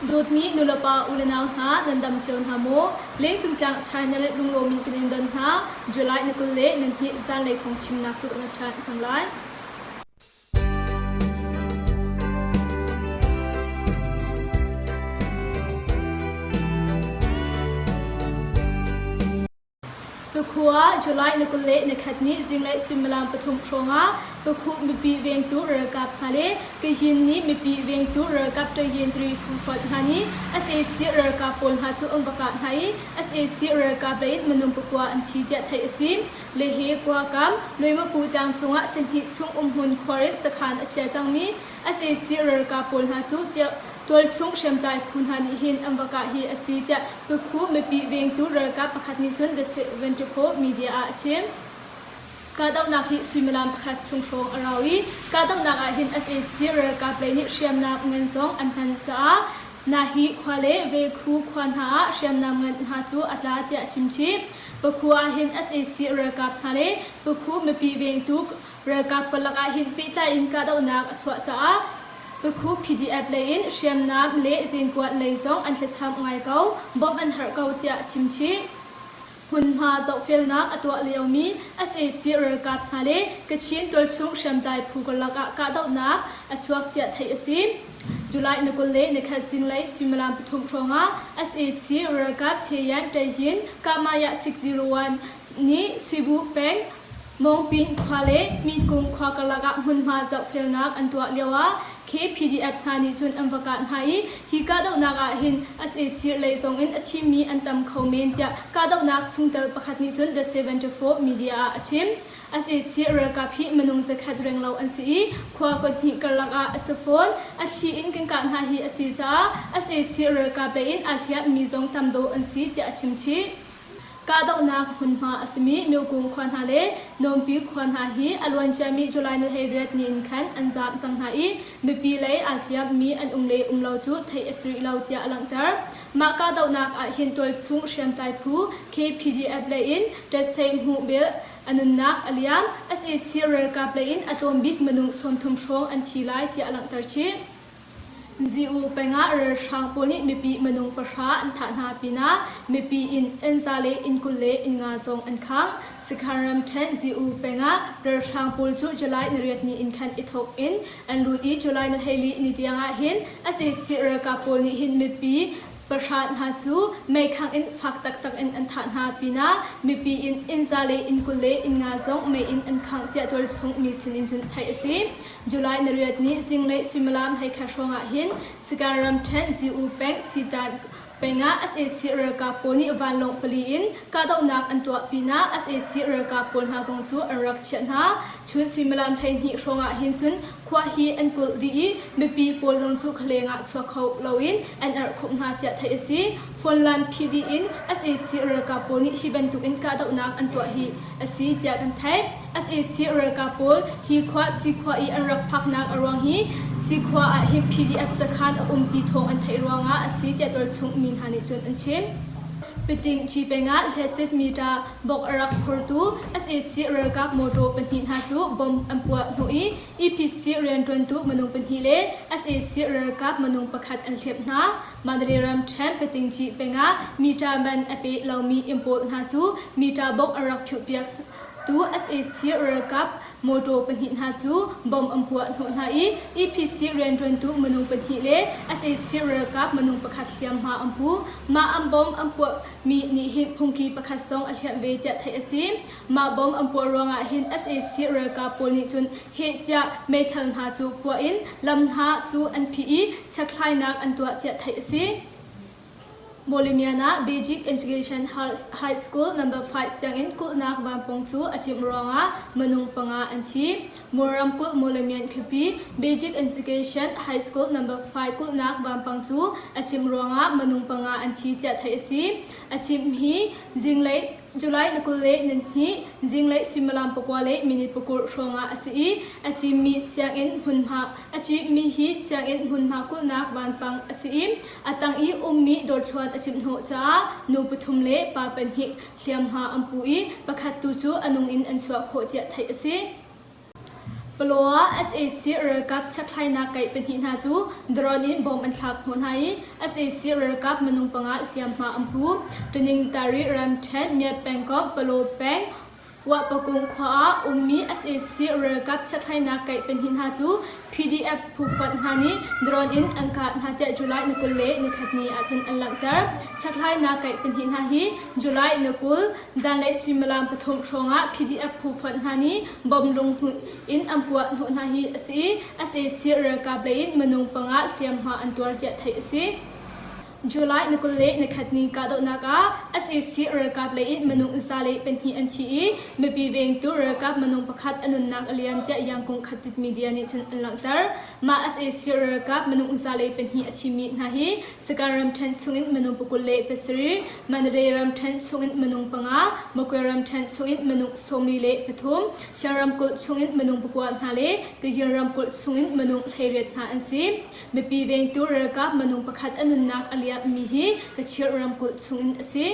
Dawtmi nulepa ulenau hna nan dam cio hna maw? Lengcung tlang China le lunglawm in kan in don hna. July ni 20 le ni hnih zanlei thawng chimnak cu kan ṭhan cang lai. Pakhua July ni 21 ni zinglei suimilam pathum hrawngah Pakhu mipi vengtu ralkap hna le Kayin nih mipi vengtu ralkap Tayin 3 Comfort hna nih sac ralkap pawl hna cu an va kah hna i sac ralkap lei in minung pakua an thi tiah theih a si. Lehe kuakam Luimaku tlang chungah sahnih chung umhmun khuar in sakhan a chia cangmi sac ralkap pawl hna cu tualchung hriamtlai phu hna nih hin an va kah hi a si tiah Pakhu mipi vengtu ralkap pakhat nih cun The 74 Media ah a chim. Kahdohnak hi suimilam pakhat chung hrawng a rau i kahdohnak ah hin sac ralkap lei nih hriamnam ngan zong an hman caah Nahi khua le Vekhu khua hna ah hriamnam ngan hna cu a tla tiah a chim chih. Pakhu ah hin sac ralkap hna le Pakhu mipi vengtu Ralkap palak ah hin pehtlai in kahdohnak a chuah caah Pakhu PDF lei in hriamnam le zingkuat lei zong an thlachamh ngai ko, bawmh an herh ko tiah a chim chih. Hmunhma zohfelnak a tuah liomi sac ralkap hna le Kachin tualchung hriamtlai phu karlak ah kahdohnak a chuak tiah theih a si. July ni 20 le nikhat zinglei suimilam pathum hrawngah sac ralkap Cheyan Tayin Kahmaya 601 nih Suibu peng Mawngpin khua le Mitkung khua karlak ah hmunhma zohfelnak an tuah lio ah KPDF hna nih cun an va kah hna i hi kahdohnak ah hin sac lei zong in a thimi an tam kho men tiah kahdohnak chungtel pakhat nih cun The 74 Media ah a chim. Sac ralkap hi minung zakhat renglo an si i khua kuahnih karlak ah a si fawn. A thli in kan kah hna hi a si caah sac ralkap lei in aa hliammi zong tam dawh an si tiah a chim chih. Kahdohnak hmunhma a simi Myokung khua hna le Nawmpi khua hna hi a luanciami July ni 18 ni in khan an zaam cang hna i mipi lei aa hliammi an um le um lo cu theih a si rih lo tiah a langhter. Mah kahdohnak ah hin tualchung hriamtlai phu KPDF lei in ṭetseih hmuh bil a nunnak a liam. Sac ralkap lei in a tlawm bik minung 30 hrawng an thi lai tiah a langhter chih. Ziu pengah ralhrang pawl nih mipi minung pahra an thah hna pinah mipi inn inn za le inn 20 le inn nga zong an khangh. Sakhan ramṭhen Ziu pengah ralhrang pawl cu July ni riat ni in khan i thawk in an lut i July ni 14 ni tiang ah hin sac ralkap pawl nih hin mipi pahra hna cu meikhang in fak taktak in an thah hna pinah mipi inn inn za le inn 20 le inn nga zong mei in an khangh tiah tualchung mi sin in cun theih a si. July ni riat ni zinglei suimilam hleikhat hrawngah hin Sagaing ramṭhen Ziu peng Sitan pengah sac ralkap pawl nih vanlawng pali in kahdohnak an tuah pinah sac ralkap pawl hna zong cu an rak chiah hna. Chun suimilam 12 hrawngah hin cun khua hi an kulh dih i mipi pawl zong cu khualeng ah chuak kho loin an erhkhumh hna tiah theih a si. Phone line phih dih in sac ralkap pawl nih hi bantukin kahdohnak an tuah hi a si tiah kan theih. Sac ralkap pawl hi khua Sikhua i an rak phaknak a ruang hi Sikhua ah hin PDF sakhan a um ti thawng an theih ruangah a si tiah tualchung mi hna nih cun an chim. Piting Ci-peng ah hletsit mita bok a rak phortu sac ralkap motor pahnih hna cu bomb an puah hnu i EPC rianṭuantu minung pahnih le sac ralkap minung pakhat an hliamh hna. Mandalay ramṭhen Piting Ci-peng ah mita man a pe lomi inn pawl hna cu mita bok a rak phiuhpiak Tu sac ralkap mawṭaw pahnih hna cu bomb an puah hnawh hna i EPC rianṭuantu minung pahnih le sac ralkap minung pakhat hliamhma an pu. Mah an bomb an puahmi nih hin phungki pakhat zong a hliamh ve tiah theih a si. Mah bomb an puah ruangah hin sac ralkap pawl nih cun heh tiah meithal hna cu puah in lam hna cu an phih i chekhlainak an tuah tiah theih a si. Mawlemian ah Beijing Education High School No. 5 sianginn kulhnak vampung cu a cimh ruangah minung panga an thi. Mur ramkulh Mawlemian khuapi Beijing Education High School No. 5 kulhnak vampang cu a cimh ruangah minung panga an thi tiah theih a si. A cimh hi zinglei July ni 22 zinglei suimilam pakua le minute pakur hrawngah a si i a cimmi sianginn hmunhma a cimmi hi sianginn hmunhma kulhnak vanpang a si i a tang i ummi dawrthluan a cimh hnawh caah nu pathum le pa pahnih hliamhma an pu i pakhat tu cu a nung in an chuah khawh tiah theih a si. Palaw ah sac ralkap chekhlainak kaih pahnih hna cu drone in bomb an thlak hnawh hna i sac ralkap minung panga hliamhma an pu. Taningtari ramṭhen Myat pengkomh Palaw peng Wahpakung khua ah ummi sac ralkap chekhlainak kaih pahnih hna cu PDF phufonh hna nih drone in an kah hna tiah July ni 21 ni ahcun an langhter. Chekhlainak kaih pahnih hna hi July ni 20 zanlei suimilam pathum hrawngah PDF phufonh hna nih bomb lunghmuih in an puah hnawh hna hi a si i sac ralkap lei in minung panga hliamhma an tuar tiah theih a si. July ni 21 ni kahdohnak ah sac ralkap lei in minung 102 an thi i mipi vengtu ralkap minung pakhat a nunnak a liam tiah Yangkung Khatit Media nih cun an langhter. Mah sac ralkap minung 102 a thimi hna hi Sagaing ramṭhen chungin minung 27, Mandalay ramṭhen chungin minung panga, Magwe ramṭhen chungin minung 43, Shan ramkulh chungin minung pakua hna le Kayin ramkulh chungin minung 18 hna an si. Mipi vengtu ralkap minung pakhat a nunnak a liammi hi Kachin ramkulh chungin a si.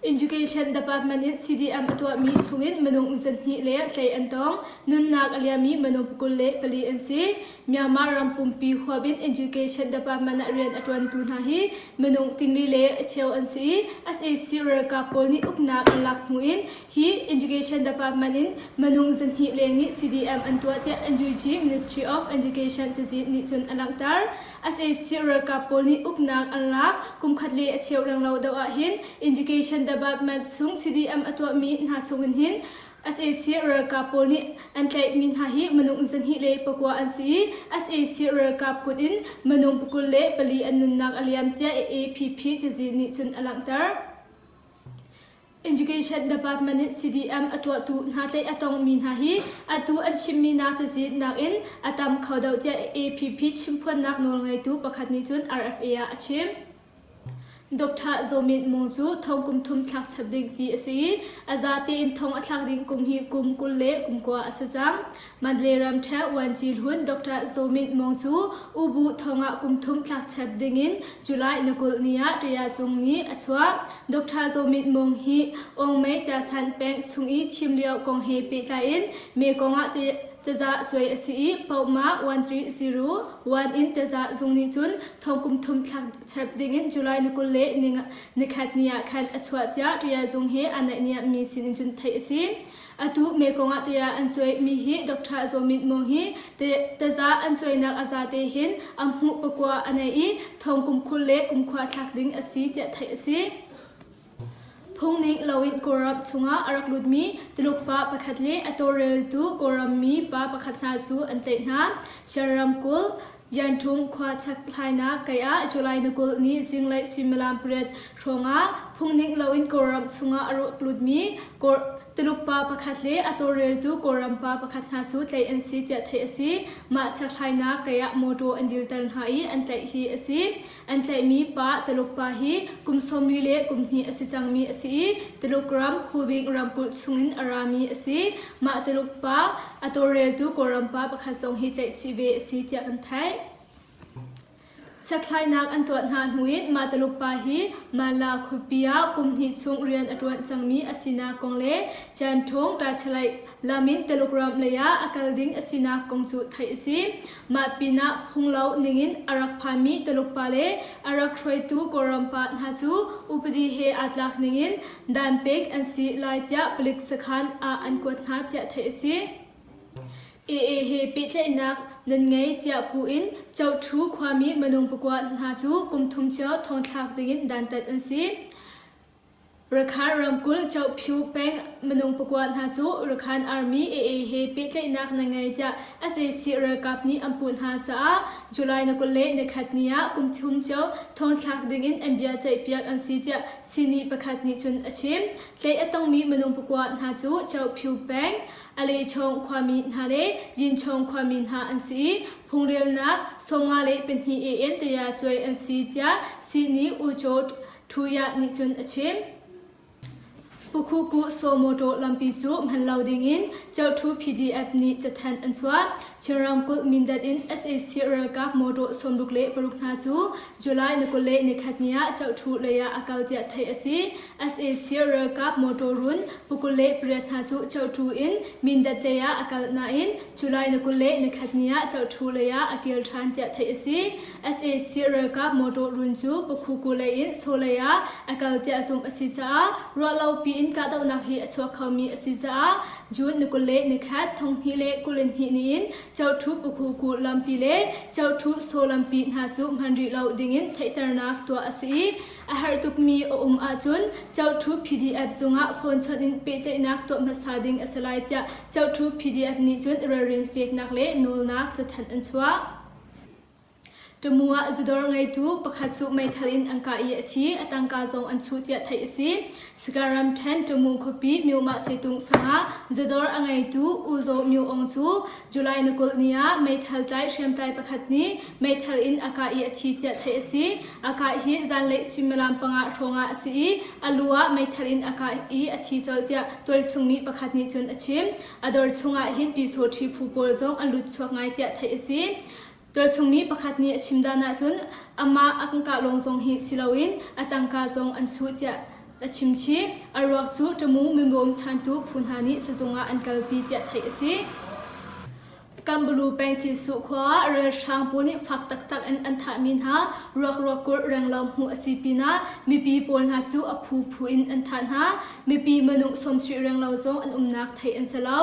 Education Department in CDM a tuahmi chungin minung zahnih le hlei an tong. Nunnak a liammi minung 24 an si. Myanmar ram pumpi huap in Education Department ah rian a ṭuantu hna hi minung tingli le a cheu an si i sac ralkap pawl nih uknak an lak hnu in hi Education Department in minung zahnih leng nih CDM an tuah tiah NUG Ministry of Education cazin nih cun a langhter. Sac ralkap pawl nih uknak an lak kumkhat le a cheu renglo deuh ahhin Education Department chung CDM a tuahmi hna chungin hin sac ralkap pawl nih an tlaihmi hna hi minung 209 an si i sac ralkap kut in minung 24 an nunnak a liam tiah AAPP cazin nih cun a langhter. Education Department nih CDM a tuahtu hna tlaih a tongmi hna hi atu an chimmi nak cazin nakin a tam kho deuh tiah APP chimphuannak nawlngeitu pakhat nih cun RFA ah a chim. Dr. Zaw Myint Mung cu thong kum thum thlak chap ding ti a si i a za tein thong a thlak ding kum hi kum 20 le kum kua a si cang. Mandalay ramṭhen Wanci hlun Dr. Zaw Myint Mung cu Ubu thong ah kum thum thlak chap dingin July ni 20 ni ah Ṭayazung nih a chuah. Dr. Zaw Myint Mung hi Ongmei Tasan peng chung i thim lio kong he pehtlai in Mekong ah taza cuai a si i Pohma 1301 in taza zung nih cun thong kum thum thlak chap dingin July ni 20 le nikhat ni ah khan a chuah tiah Ṭayazung he aa naihniam mi sin in cun theih a si. Atu Mekong ah tiah an cuaimi hi Dr. Zaw Myint Maung hi taza an cuainak a zate hin a hmuh pakua a nei i thong kum 20 le kum khua thlak ding a si tiah theih a si. Phungning loin Kawlram chungah a rak lutmi Tuluk pa pakhat le a tawlreltu Kawlram mi pa pakhat hna cu an tlaih hna. Shan ramkulh Yanthung khua chakhlainak kei ah July ni 20 ni zinglei suimilam pariat hrawngah phungning loin Kawlram chungah a rak lutmi Tuluk pa pakhat le a tawlreltu Kawlram pa pakhat hna cu tlaih an si tiah theih a si. Mah chakhlainak kei ah mawtaw an dilter hna i an tlaih hi a si. An tlaihmi pa Tuluk pa hi kum 40 le kum hnih a si cangmi a si i Tuluk ram Hubei ramkulh chungin a rami a si. Mah Tuluk pa a tawlreltu Kawlram pa pakhat zong hi tlaihchih ve a si tiah kan theih. Chekhlainak an tuah hna hnu in mah Tuluk pa hi Mala khuapi ah kum hnih chung rian a ṭuan cangmi a sinak kong le Canthung Tachalaih lam in Tuluk ram lei ah a kal ding a sinak kong cu theih a si. Mah pinah phunglo ningin a rak phanmi Tuluk pa le a rak hruaitu Kawlram pa hna cu upadi he aa tlak ningin dan pek an si lai tiah palik sakhan ah an kuat hna tiah theih a si. AA he pehtlaihnak nan ngei tiah puh in Chohṭhu khuami minung pakua hna cu kum thum cio thongthlak dingin dantat an si. Rakhine ramkulh Chohpyu peng minung pakua hna cu Rakhine Army AA he pehtlaihnak na ngei tiah sac ralkap nih an puh hna caah July ni 21 ni ah kum thum cio thongthlak dingin an bia ceihpiak an si tiah sihni pakhat nih cun a chim. Tlaih a tongmi minung pakua hna cu Chohpyu peng Alechawng khuami hna le Yinchawng khuami hna an si i phungrelnak 52 AN taya cuai an si tiah sihni U Kyaw Thuya nih cun a chim. Pukhuku Saw Motor lampi cu hman lo dingin Chohthu PDF nih cathanh an chuah. Chin ramkulh Mindat in sac ralkap mawṭaw 66 hna cu July ni 21 ni ah Chohthu lei ah a kal tiah theih a si. Sac ralkap mawṭaw run 28 hna cu Chohthu in Mindat lei ah a kal nain July ni 21 ni ah Chohthu lei ah a kir ṭhan tiah theih a si. Sac ralkap mawṭaw run cu Pakhuku lei in Saw lei ah a kal tiah zumh a si caah ruahlopi in kahdohnak hi a chuak khomi a si caah June ni 21, 2022 ni in Chohthu Pakhuku lampi le Chohthu Saw lampi hna cu hman rih lo dingin theihternak tuah a si i a herh tukmi a um ahcun Chohthu PDF zungah phone chawnh in pehtlaihnak tuah hmasa ding a si lai tiah Chohthu PDF nih cun ralrin peknak le nawlnak cathanh an chuah. Tamu ah zudawr ngeitu pakhat cu meithal in an kah i a thi, a tangka zong an chuh tiah theih a si. Sagaing ramṭhen Tamu khuapi Myomah Seitung sang ah zudawr a ngeitu U Zaw Myo Aung cu July ni 20 ni ah meithal tlai hriamtlai pakhat nih meithal in a kah i a thi tiah theih a si. A kah hi zanlei suimilam panga hrawng ah a si i a lu ah meithal in a kah i a thi colh tiah tualchung mi pakhat nih cun a chim. A dawr chung ah hin pyisawṭhi phu pawl zong an lut chuak ngai tiah theih a si. Tualchung mi pakhat nih a chim dan ahcun amah a kan kah lawng zong hi si loin a tangka zong an chuh tiah a chim chih. A ruak cu Tamu mibawm chantu phu hna nih sazung ah an kalpi tiah theih a si. Kambulu peng Cinsuh khua ah ralhrang pawl nih fak taktak in an thahmi hna ruak ruakurh renglo hmuh a si pinah mipi pawl hna cu a phuphu in an thah hna. Mipi minung 70 renglo zong an umnak theih an si lo.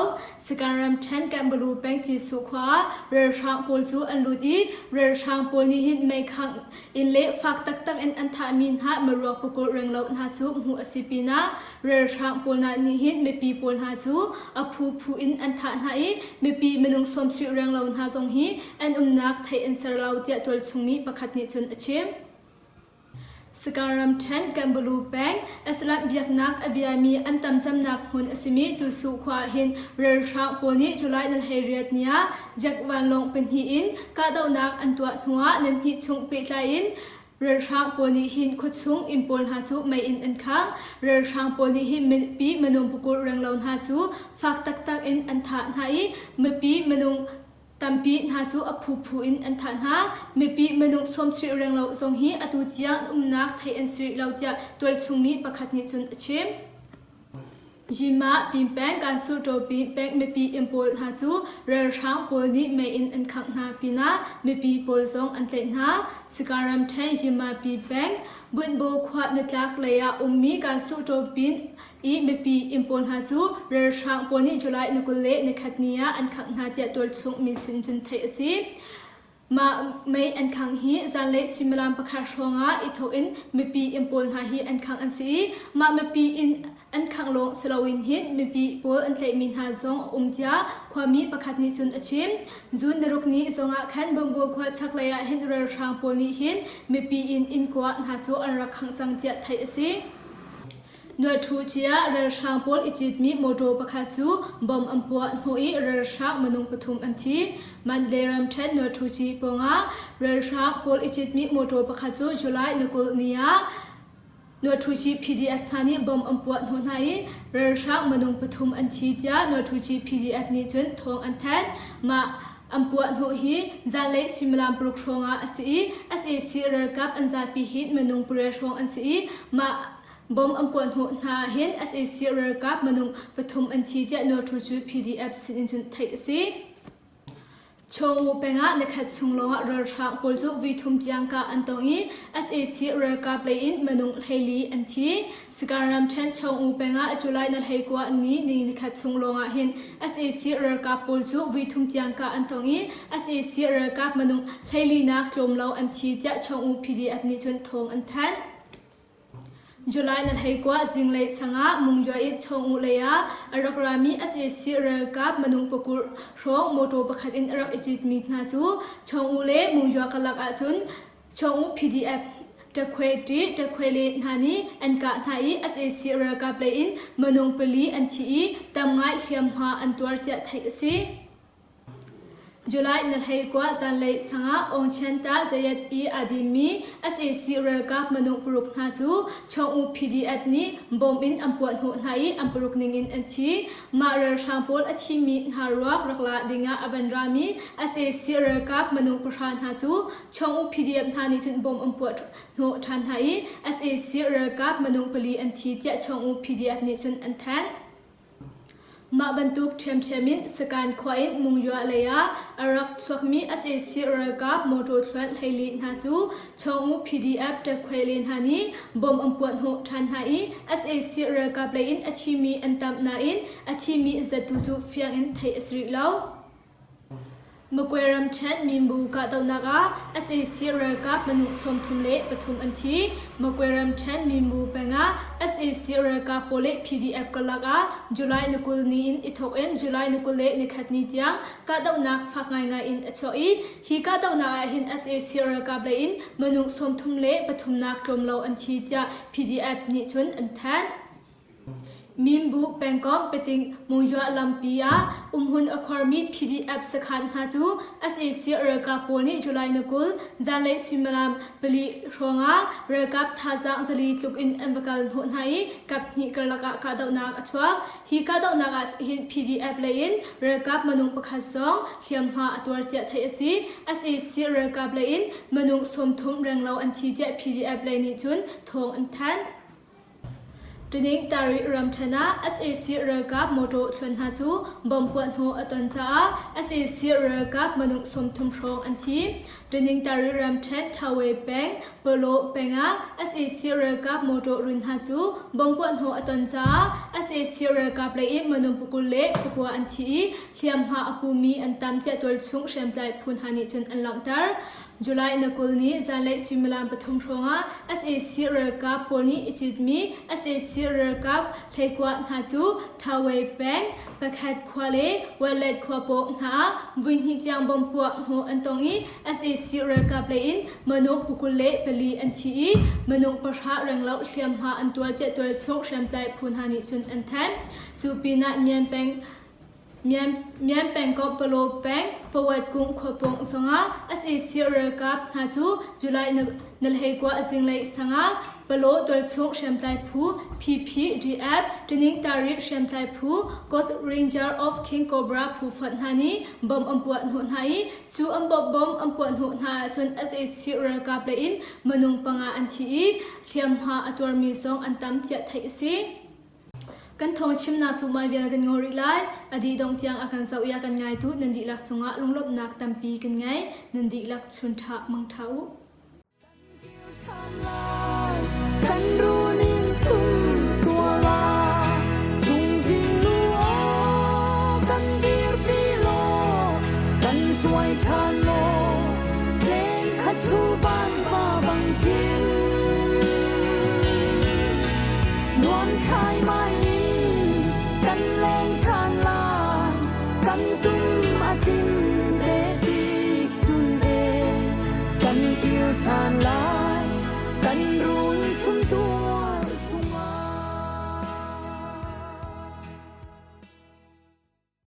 Sagaing ramṭhen Kanbalu peng Cinsuh khua ah ralhrang pawl cu an lut i ralhrang pawl nih hin meikhangh in le fak taktak in an thahmi hna maruak pakulh renglo hna cu hmuh a si pinah ralhrang pawl hna nih hin mipi pawl hna cu a phuphu in an thah hna i mipi minung 70 renglo hna zong hi an umnak theih an ser lo tiah tualchung mi pakhat nih cun a chim. Sagaing ramṭhen Kanbalu peng Islam biaknak a biami an tam cemnak hmun a simi Cusuh khua ah hin ralhrang pawl nih July ni 18 ni ah jet vanlawng pahnih in kahdohnak an tuah hnuah nihnih chung pehtlai in ralhrang pawl nih hin khuachung inn pawl hna cu mei in an khang. Ralhrang pawl nih hin mipi minung pakur renglo hna cu fak taktak in an thah hna i mipi minung Tampi hna cu a phuphu in an thah hna. Mipi minung 70 renglo zong hi atu tiang an umnak theih an si rih lo tiah tualchung mi pakhat nih cun a chim. Yima Pin peng Kansu Ṭawpi peng mipi inn pawl hna cu ralhrang pawl nih mei in an khangh hna pinah mipi pawl zong an tlaih hna. Sagaing ramṭhen Yima Pin peng Bunhbo khua nitlak lei ah ummi Kansu Ṭawpin i mipi inn pawl hna cu ralhrang pawl nih July ni 21 ni ah an khangh hna tiah tualchung mi sin cun theih a si. Mah mei an khangh hi zanlei suimilam pakhat hrawngah i thawk in mipi inn pawl hna hi an khangh an si i mah mipi inn an khangh lawng si loin hin mipi pawl an tlaihmi hna zong a um tiah khuami pakhat nih cun a chim. June niruk ni zongah khan Bungbu khua chaklei ah hin ralhrang pawl nih hin mipi inn inn kua hna cu an rak khangh cang tiah theih a si. Nuaṭhu cia ralhrang pawl i citmi mawṭaw pakhat cu bomb an puah hnawh i ralhrang minung pathum an thi. Mandalay ramṭhen Nuaṭhuci pawngah ralhrang pawl i citmi mawṭaw pakhat cu July ni 20 ni ah Nuaṭhuci PDF hna nih bomb an puah hnawh hna i ralhrang minung pathum an thi tiah Nuaṭhuci PDF nih cun thawng an thanh. Mah an puah hnawh hi zanlei suimilam paruk hrawngah a si i sac ralkap an zapi hi minung pariat hrawng an si i mah bom an puah hnawh hna hin sac ralkap minung pathum an thi tiah Nawṭhu cu PDF sin in cun theih a si. Chawngu pengah nikhat chung lawngah ralhrang pawl cu vui thum tiang kah an tong i sac ralkap lei in minung 14 an thi. Sagaing ramṭhen Chawngu pengah July na 19 ni ni nikhat chung lawngah hin sac ralkap pawl cu vui thum tiang kah an tong i sac ralkap minung 14 nak tlawm lo an thi tiah Chawngu PDF nih cun thawng an thanh. July na 19 zinglei sangah Mungyua in Chawngu lei ah a rak rami sac ralkap minung pakur hrawng motor pakhat in a rak i citmi hna cu Chawngu le Mungyua karlak ahcun Chawngu PDF ṭakhwe ṭih ṭakhwe le hna nih an kah hna i sac ralkap lei in minung pali an thi i tam ngai hliamhma an tuar tiah theih a si. July na 11 zanlei sangah Aungchanta Zayat i aa dinmi sac ralkap minung paruk hna cu Chawng-U PDF nih bom in an puahhnawh hna i an paruk ningin an thi. Mah ralhrang pawl a thimi hna ruak rak la dingah a van rami sac ralkap minung pahra hna cu Chawng-U PDF hna nih cun bom an puahhnawh ṭhan hna i sac ralkap minung pali an thi tiah Chawng-U PDF nih cun an thanh. Mah bantuk ṭhiamṭhiam in Sakan khua in Mungyua lei ah a rak chuakmi sac ralkap mawṭaw thluan 14 hna cu Chawng-U PDF ṭekhuai hna nih bom an puahhnawh ṭhan hna i sac ralkap lei in a thimi an tam nain a thimi zat tu cu fiang in theih a si rih lo. Magwe ramṭhen Minbu kahdohnak ah sac ralkap minung 33 an thi. Magwe ramṭhen Minbu peng ah sac ralkap pawl le PDF karlak ah July ni 20 ni in i thawk in July ni 21 ni tiang kahdohnak fak ngaingai in a chuak i hi kahdohnak ah hin sac ralkap lei in minung 33 nak tlawm lo an thi tiah PDF nih cun an thanh. Minbu pengkomh Peting Mungyua lampi ah umhmun a khuarmi PDF sakhan hna cu sac ralkap pawl nih July ni 20 zanlei suimilam pali hrawngah ralkap thazaang 400 tluk in an va kal hnawh hna i kaphnih karlak ah kahdohnak a chuak. Hi kahdohnak ah hin PDF lei in ralkap minung pakhat zong hliamhma a tuar tiah theih a si. Sac ralkap lei in minung 30 renglo an thi tiah PDF lei nih cun thawng an thanh. Tuning Tari ramṭhen ah sac ralkap mawṭaw thluan hna cu bomb puahhnawh a ton caah sac ralkap minung 30 hrawng an thi. Tuning Tari ramṭhen Thawe peng, Palaw peng ah sac ralkap mawṭaw run hna cu bomb puahhnawh a ton caah sac ralkap lei in minung 29 an thi i hliamhma a pumi an tam tiah tualchung hriamtlai phu hna nih cun an langhter. July na 20 ni zanlei suimilam pathum hrawngah sac ralkap pawl nih i citmi sac ralkap 19 hna cu Thawei peng, Pakhat khua le Walet khua pawng hna ah voihnih tiang bomb puah hnawh an tong i sac ralkap lei in minung 24 an thi i minung pahra renglo hliamhma an tuar tiah tualchung hriamtlai phu hna nih cun an thanh. Cu pinah Myan peng Myan pengkomh Palaw peng Pawat-kung khuapawng zongah sac ralkap hna cu July na 21 zinglei sangah Palaw tualchung hriamtlai phu PPDF, Taningtari hriamtlai phu, Coast Ranger of King Cobra phu fonh hna nih bomb an puah hnawh hna i cu an bomb an puah hnawh hna ahcun sac ralkap lei in minung panga an thi i hliamhma a tuarmi zong an tam tiah theih a si. Kan thawngchimnak cu mah vial kan ngol rih lai. A dih dongh tiang a kan zoh i a kan ngaitu nan dihlak cungah lunglawmhnak tampi kan ngei. Nan dihlak chun ṭha mangṭha u.